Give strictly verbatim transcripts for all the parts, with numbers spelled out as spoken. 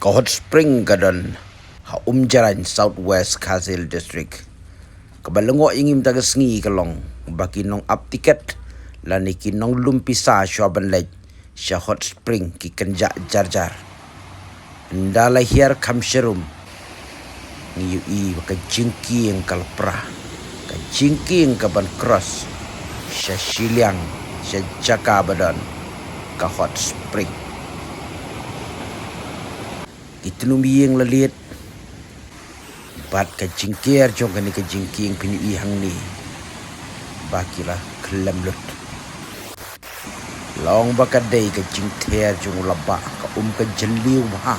Ka hot spring ka don ha Umjrain, South West Khasi Hills District. Kaba lyngngoh ïa ngi mynta ka sngi ka long ba ki nongap tiket lane ki nonglum pisa shuwa ban leit sha hot spring ki kynjah jar jar. Ynda la hiar kham sharum, ngi ïohi ba ka jingkieng ka la pra, ka jingkieng ka ban cross sha shiliang, sha jaka ba don ka hot spring. Ki tnum ïing la leit bad ka jingker jong kane ka jingkieng, phin ïohi hangne ba ki la khlem lut. Long ba ka dei ka jingther jong u laba, ka um ka jylliew bha.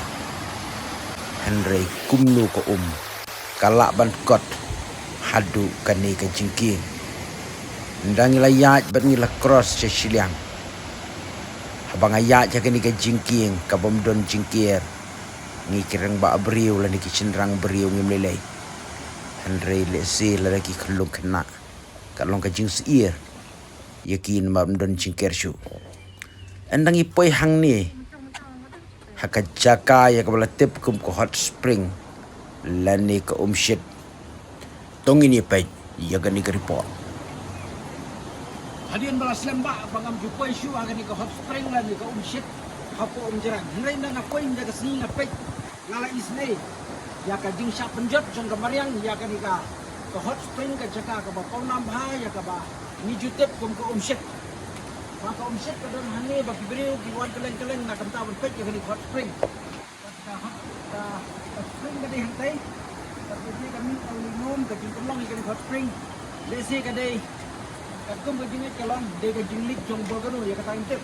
Hynrei kumno ka um ka lah ban kot haduh kane ka jingkieng? Ynda ngi la ïaid bad ngi la cross sha shiliang, haba nga ïaid ha kane ka jingkieng ka bym don jingker, ngi ki rangbah briew lane ki shynrang briew ngim lei lei. Hynrei lehse lada ki khyllung khynnah, ka long ka jingsyier ïa ki namar ym don jingker shuh. Ynda ngi poi hangne ha ka jaka ïa kaba la tip kum ka hot spring lane ka umshit, to ngin ïa peit ïa kane ka report. Hadien ba la slem bha ba ngam ju poi shuh ha kane ka hot spring lane ka umshit hapoh Umjrain. Hynrei ynda nga poi ynda ka sngi nga peit, nga la isynei ïa ka jingshah pynjot jong ka mariang ïa kane ka, ka hot spring, ka jaka kaba pawnam bha ïa kaba ngi ju tip kum ka umshit. Ba ka umshit ka don hangne ba ki briew ki wan kylleng kylleng na ka bynta ban peit ïa kane ka hot spring. Ka hot, ka, ka spring ka dei hangtei. Ka dei ka mih ka lyngnum ka jingpynlong ïa kane ka hot spring. Lehse ka dei katkum ka jingngeit ka long dei ka jingleit jong u bor kano ïa kata ngim tip.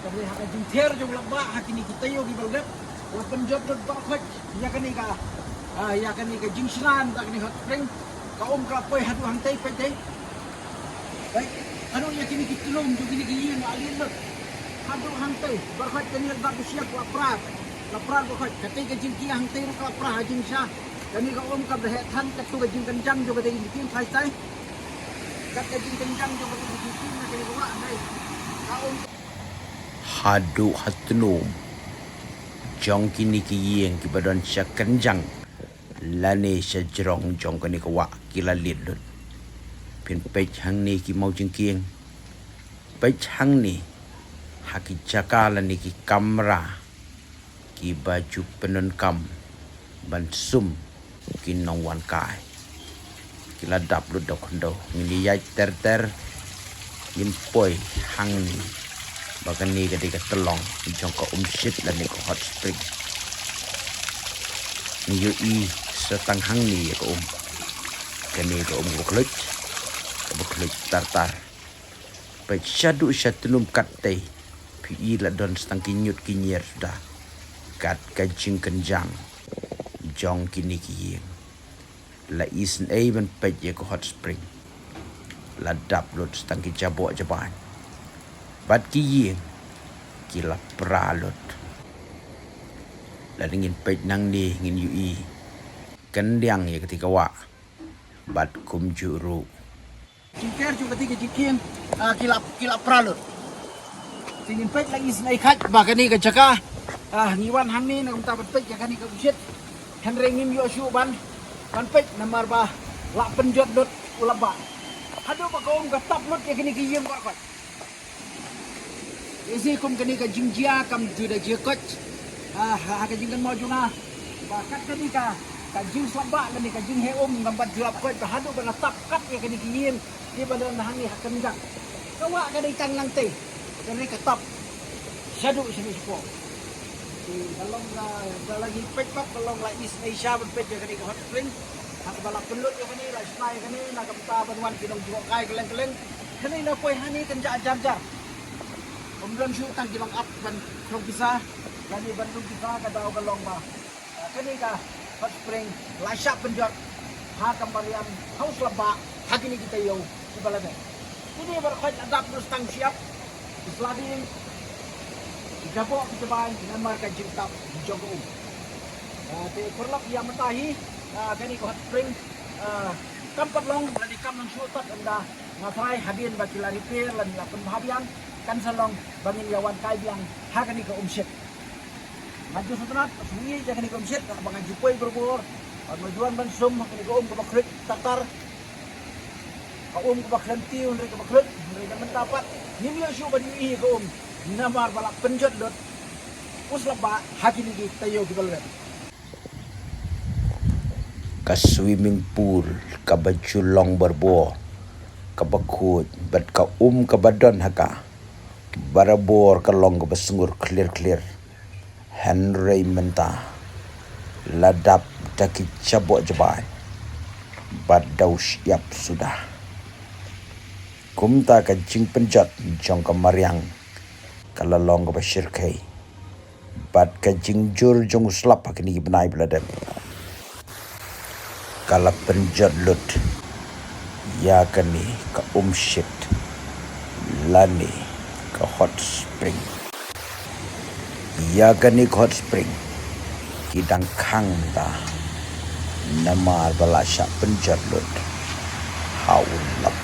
Ka dei ha ka jingther jong u laba ha kine ki taïew kiba la dep, la pynjot lut baroh khoit ïa kane ka, ah, ïa kane ka jingshna na kane ka hot spring. Ka um ka la poi haduh hangtei, peit tei. Peit haduh ïa kine ki tnum jong kine ki ïing la leit lut haduh hangtei baroh khoit. Kane la dap u shyiap la pra, la pra baroh khoit. Katei ka jingkieng hangtei ruh ka la pra ha jingshisha. Kane ka um kam da heh than katto ka jingkynjang jong katei ka jingkieng, phai shai. Kat ka jingkynjang jong katei ka jingkieng na kane ka wah, hynrei ka um. Haduh ha tnum jong kine ki ïing kiba don sha kynjang lane sha jrong jong kane ka wah ki la leit lut. Phin peit hangne ki maw jingkieng, peit hangne ha ki jaka lane ki kamra kiba ju pyndonkam ban sum ki nongwan kai. Ki la dap lut da u khyndew. Ngin ïaid ter ter, ngin poi hangne ba kane ka dei ka tyllong jong ka umshit lane ka hot spring. Ngi ïohi sa tang hangne ïa ka um. Kane ka um kaba khluit, kaba khluit tar tar. Peit shaduh sha tnum kattei phi i la don sa tang ki ñiut ki ñier suda. Kat ka jingkynjang jong kine ki ïing. La isynei ban peit ïa ka hot spring. La dap lut sa tang ki jaboh jabain. Bad ki ïing ki la pra lut. Lada ngin peit nangne ngin ïohi kyndiang ïa katei ka wah bad kumjuh ruh. Jingker jong katei ka jingkieng, ah, ki la, ki la pra lut. Te ngin peit, la isynei khat ba kane ka jaka, ah, ngi wan hangne na ka bynta ban peit ïa kane ka umshit. Hynrei ngim ïoh shuh ban, ban peit namar ba la pynjot lut u laba. Haduh ba ka um ka tap lut ïa kine ki ïing baroh khoit. Ïa shi kum kane ka jingjia kam ju da jia koit. Ah, ha, ha ka jingkynmaw jong nga ba kat kane ka, ka jingslap bah lane ka jingheh um ngam pat ju lap koit ba haduh ba la tap kat ïa kane ki ïing kiba don hangne ha kynjang. Ka wah ka dei tang nangtei, ka dei ka tap shaduh shane shapoh. Te ka long ka, ka la ngi peit pat ka long la isynei sha ban peit ïa kane ka hot spring. Ha kaba la pynlut ïa kane, la shna ïa kane na ka bynta ban wan ki nongjngohkai kylleng kylleng. Kane la poi hangne kynjah jar jar. Ym don shuh tang ki nongap ban khlong pisa lane ban lum pisa, ka daw ka long ba, ah, kane ka hot spring la shah pynjot ha ka mariang ha u slap bah ha kine ki taïew kiba la dep. Kine baroh khoit la dap lut sa tang shyiap, ki sla dieng, ki jaboh, ki jabain, namar ka jingtap jong ka um. Ah, te paralok, ïa mynta hi, ah, kane ka hot spring, ah, kam pat long lane kam nang shuh tad ynda nga tharai hadien ba ki la repair lane la pynbha biang, kan sa long ba ngin ïa wan kai biang ha kane ka umshit. Nga ju sngewtynnat, nga ju ïeit ïa kane ka um shit, kaba nga ju poi barabor. Bad nga ju wan ban sum ha kane ka um kaba khluit tar tar. Ka um kaba khlem tiew, hynrei kaba khluit, hynrei na mynta pat ngim ïoh shuh ban ïohi ïa ka um, namar ba la pynjot lut u slap bah ha kine ki taïew kiba lrem. Ka swimming pool kaba ju long barabor, kaba khuid, bad ka um kaba don ha ka, barabor ka long kaba sngur khlir khlir. Hynrei mynta la dap da ki jaboh jabai bad da u shyiap suda. Kumta ka jingpynjot jong ka mariang ka la long kaba shyrkhei, bad ka jingjur jong u slap ha kine ki bnai ba la dep ka la pynjot lut ïa kane ka um shit lane ka hot spring. Ïa kane ka hot spring ki dang khang mynta, namar ba la shah pynjot lut ha u lap